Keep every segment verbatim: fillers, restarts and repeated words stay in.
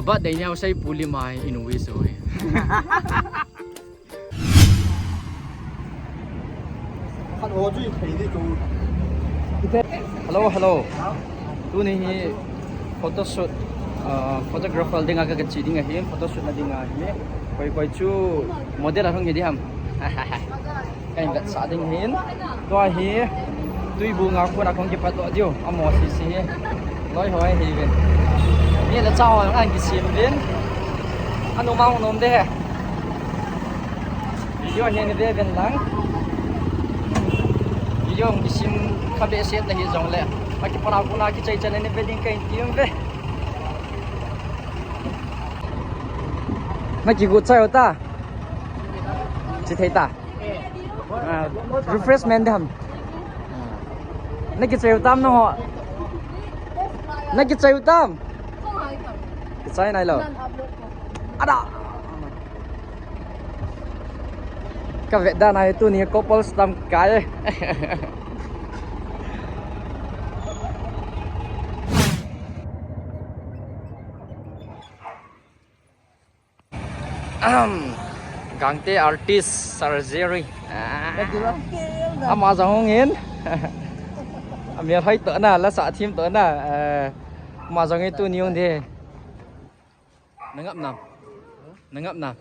Birthday neo sei puli mai in wi so. Hello, hello. Tuni hi photoshoot, uh, photographer dinga ka, ka chi ding ahi, photoshoot na dinga hi. Koi, koi chu model ahung hi di ham. Ka invetsah ding ahin. Tua hi, tuibu nga kona kong kipat doh diu. Amo sisi hi. Loi ho hi ve. Ni le cha ho ang kisim vin. Anu ma hung nom de he. Video hi ni ve ven lang. Video hung kisim kha behseh ta hi jong le. Aki para kuna kichai chai ni ve ding ka in ti ve. Na kigu chai ta. Chi thei ta. Ah, refreshment dam. Ah. Na kichai u tam na ho. Na kichai u tam. Kichai nai lo. Ada. Ka ve da nai tuni couples tam kai. Ahem. Gangte artist surgery. Ah. Ama jong hung in. Amel hoi to na, la sa thim to na. Eh, ama jong hi tuni hung de. Na ngap nam. Na ngap nam.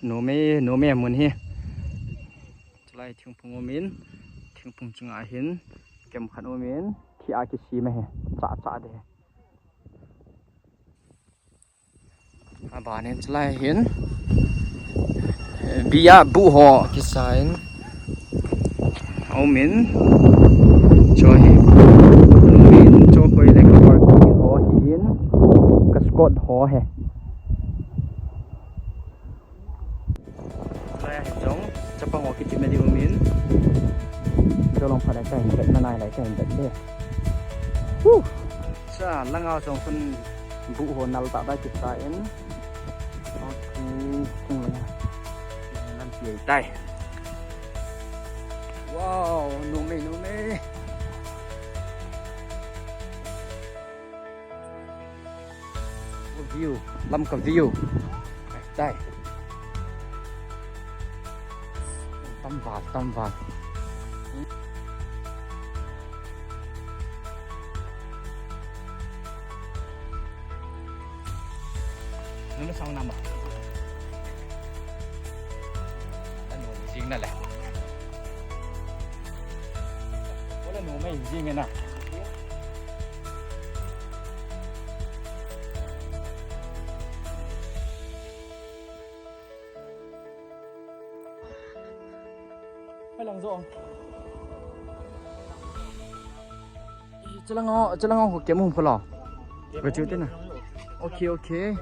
Nome, nome mun hi. Chulai thingphung um in, thingphung chunga hin, kem khat um in, thi a kisem ahi, cha cha de. Abanin chulai hin, bia bu ho kisa in, um in, cho hi, um in, cho hoi le ka parking ho hi in, ka Scott ho he. Lai hin jong, chapang ho kiti me di um in. Jolong pha lai ka hin bet na nai lai ka hin bet de. Woo! Cha, langa jong khun bu ho nal ta da kit ta in. Okay, tung langa. Nan pi tai. Wow, nume, nume. View, Lamka view. Dai. Tam val, tam val. Nuna sang nama. Anu sing na le. Wala nu mai sing na. Hai lang zo. Chalang o, chalang o, kem um kho lo. Ba chu te na. Okay, okay.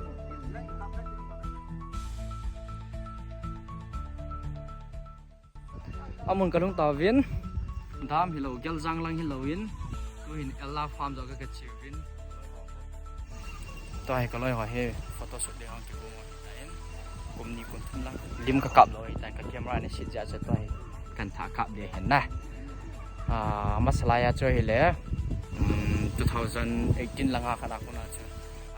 Amun ka lhung tauvin, dam hilou, Geljang lang hilou in, tuhin Ella Farm jong ka, ka che uvin. Tua hi ka loi ho hi, photo shoot ding hung kigo mo hitan, kum ni kum thum lang, lim ka kap lou hitan, ka camera ni sit ja cha tua hi, kan tha kap ding hin na. Ah, masalai a chu hile, um, two thousand eighteen langa khat a kona chu,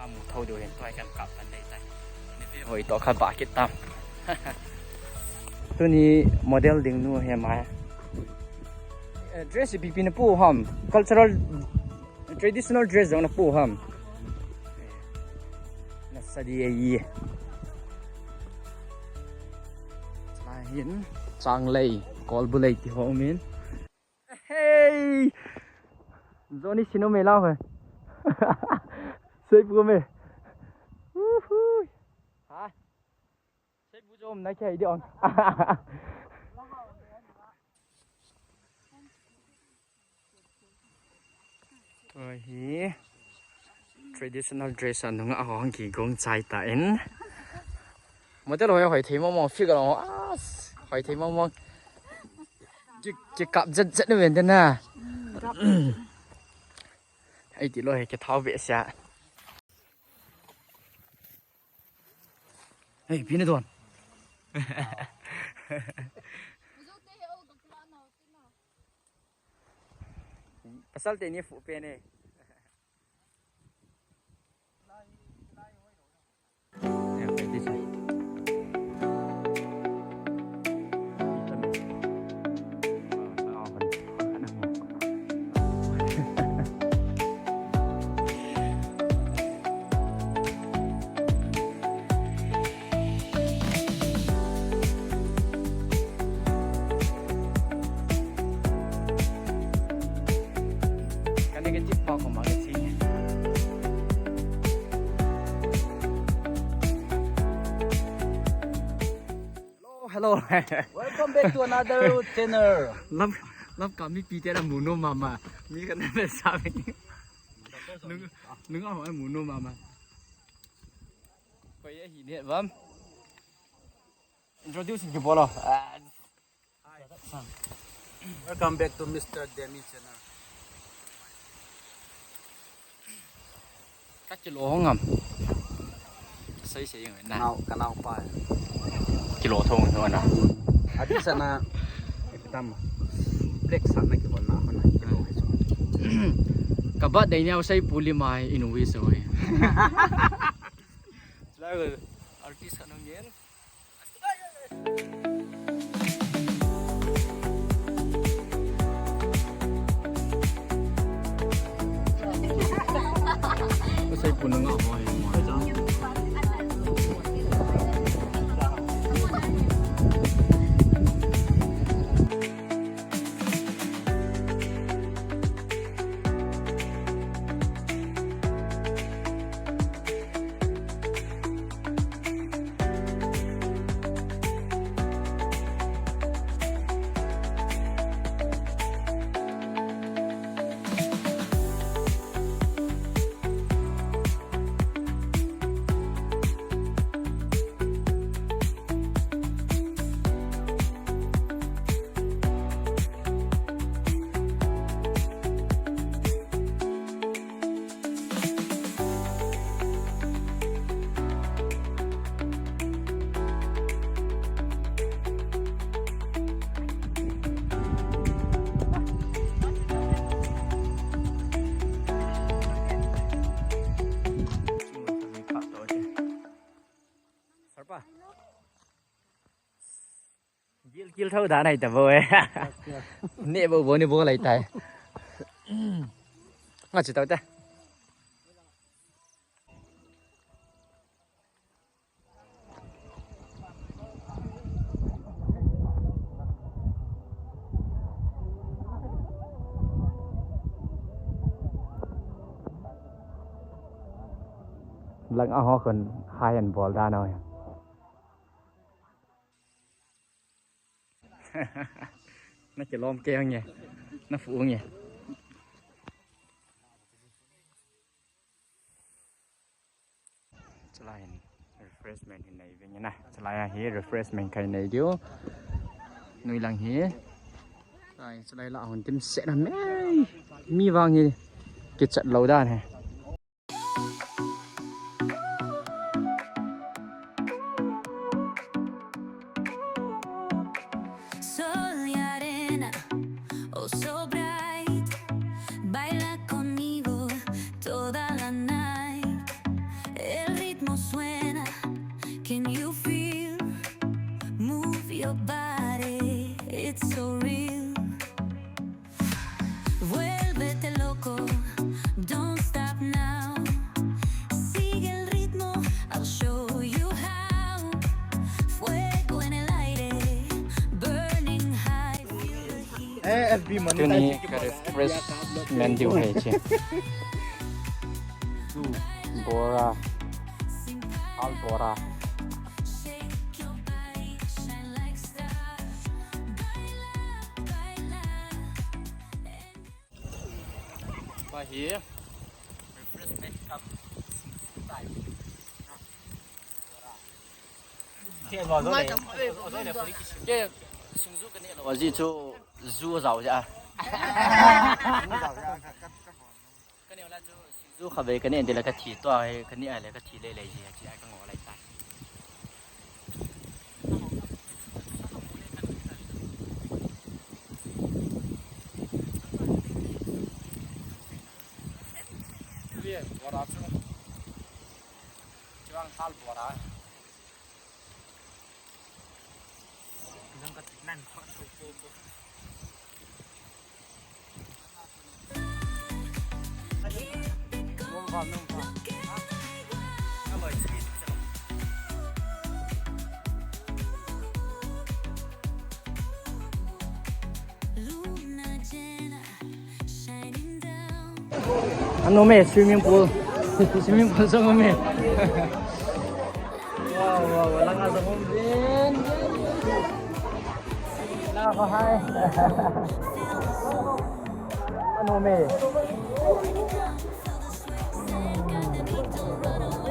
amu tho ding hin tua hi kan kap pan ding tai. Ni pe hoi to kha ba kit tam. Tuni model ding nu hi mai. Eh, dress ipi ipi na pu ham. Cultural, traditional dress jong na pu ham. Na sa di ai. Lai hin, changlei, kolbulei ti ho um in. Ei! Johnny Sino me lau he. Sei pu me. Uhu. Ha. Sei pu jo na ke di on. Tua hi traditional dress a nungah ho hung kigong chai tan. Model ho hoi thei mong mong figure ho as hoi thei mong mong. Ki, kikap jet jet na ven den na. Ei ti lo he kithau behseh a. Hey, pina don. Pasal te ni fu pe ne. Kani ka chip pa ko ma ka chi. Hello, hello. Welcome back to another channel. Lam, lam ka mi pi te la mu nom mama. Mi ka na me sa mi. Nung, nung a ho mu nom mama. Koi ye hi ne bam. Introduce ki bolo. Ah. Welcome back to Mister Demi channel. Ka kilo ho ngam. Sei sei ngai na. Nau, ka nau pa. Kilo thong ho na. Ati sana tam. Black sana ki hon na ho na kilo ho. Ka birthday ni au sei puli mai inu wi so. Lai artist ka nong yen. Sei pu nung a ho hi mo. Sarpa. Gil, gil thau da nai ta bo e. Ne bo bo ni bo lai tai. Nga chi tau ta. Lang a ho khun hai an bol da nau. Na kilom kei nge. Na fu nge. Chalai hin refreshment hin nei veng na. Chalai a hi refreshment khai nei diu. Nui lang hi. Chalai, chalai la hun tim se na me. Mi vang hi kichat lo dan he. Sol y arena, oh so bright, baila conmigo toda la night. El ritmo suena, can you feel? Move your body, it's so real. Vuélvete loco, don't stop. Tuni ka refreshment diu ahi che. Bora. Al bora. Ahi. Refreshment cup. Ke, singju ka neh lou, ajeh chu ju jao jeh a. Ka neh lou chu singju kha ve ka neh ding le ka thi tua, ka neh le ka thi lele ji, ji a ka ngo lai tai. Bora chu. Chuang thal bora. Ano me, swimming pool. Swimming pool sa me. Wow, wow, wow, langa sa home din. Langa pa hai. Ano me.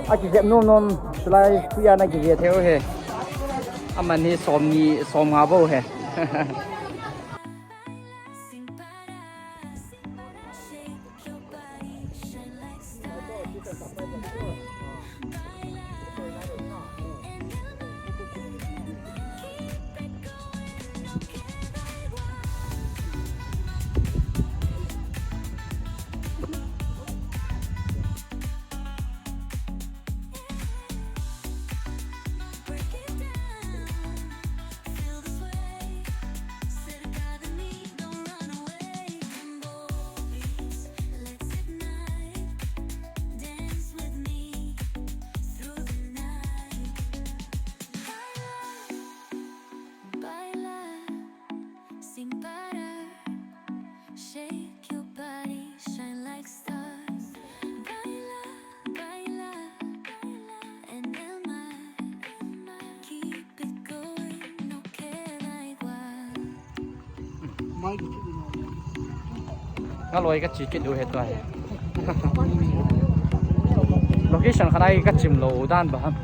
Akijep nom nom, tulai kuya na kije theo he. Aman hi som ni, som nga bo he. Ngaloi ka chi kit u he tua he. Location khat a ka chim lou dan ba ham.